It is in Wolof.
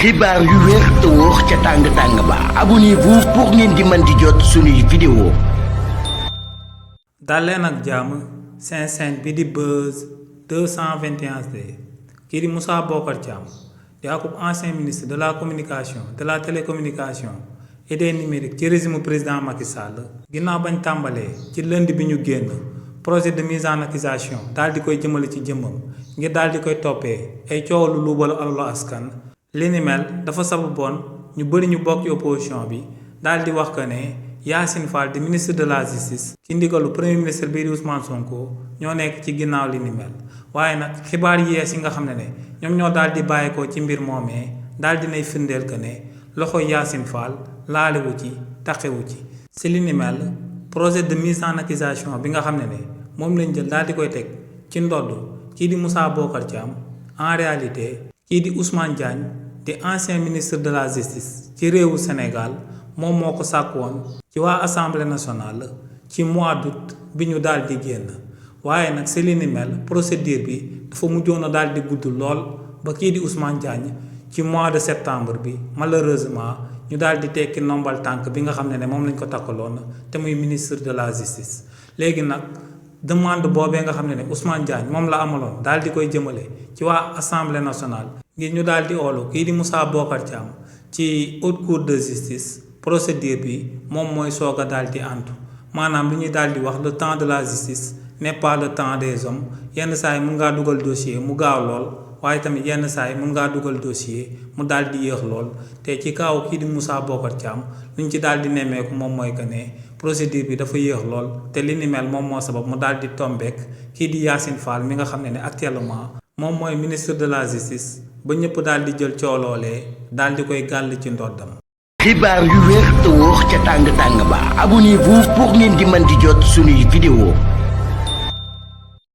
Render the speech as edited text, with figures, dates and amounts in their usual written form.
xibaar yu wér te wóor ca tàng ba abonnez-vous pour ngeen di mën di jot suñuy vidéo. daleen ak jàmm seen bi di Buzz 221D kii di Moussa Bocar Thiam di akub ancien ministre de la communication de la télécommunication et des numériques ci régime président Macky Sall ginnaaw bañ tàmbalee ci lundi bi ñu génn projet de mise en accusation daal di koy jëmale ci jëmmam ngir daal di koy toppee ay coow lu luubalu alalu askan. li ni mel dafa sababoon ñu bëri ñu bokk ci opposition bi daal di wax que ne Yassine Fall di ministre de la justice ci ndigalu premier ministre bii di Ousmane Sonko ñoo nekk ci ginnaaw li ni mel waaye nag xibaar yees yi nga xam ne ñoom ñoo daal di bàyyeekoo ci mbir moomee daal dinay firndeel que ne loxo Yassine Fall laalewu ci taxewu ci si li ni mel projet de mise en accusation bi nga xam ne moom lañ jël daal di koy teg ci ndodd kii di Moussa Bocar Thiam en réalité kii di Ousmane Diagne di ancien ministre de la justice ci réewu Sénégal moom moo ko sàkkoon ci waa assemblée nationale ci mois d'août bi ñu daal di génn waaye nag si li ni mel procédure bi dafa mujjoon a daal di gudd lool ba kii di Ousmane Diagne ci mois de septembre bi malheureusement ñu daal di tekki nombal tànk bi nga xam ne moom lañ ko takkaloon te muy ministre de la justice léegi nag demande boobee nga xam ne Ousmane Diagne moom la amaloon daal di koy jëmale ci waa assemblée nationale ngir ñu daal di oolu kii di Moussa Bocar Thiam ci haute cour de justice procédure bi moom mooy soog a daal di antu maanaam li ñuy daal di wax le temps de la justice n'est pas le temps des hommes yenn saa yi mun ngaa dugal dossier mu gaaw lool waaye tamit yenn saa yi mun ngaa dugal dossier mu daal di yéex lool te ci kaaw kii di Moussa Bocar Thiam lu ñu ci daal di nemmeeku moom mooy que ne procédure bi dafa yéex lool te li ni mel moom moo sabab mu daal di tombeek kii di Yassine Fall mi nga xam ne actuellement moom mooy ministre de la justice ba ñëpp daal di jël cooloolee daal di koy gàll ci ndoddam. xibaar yu wér te wóor ca tàng ba abonnez-vous pour ngeen di mën di jot suñuy vidéo.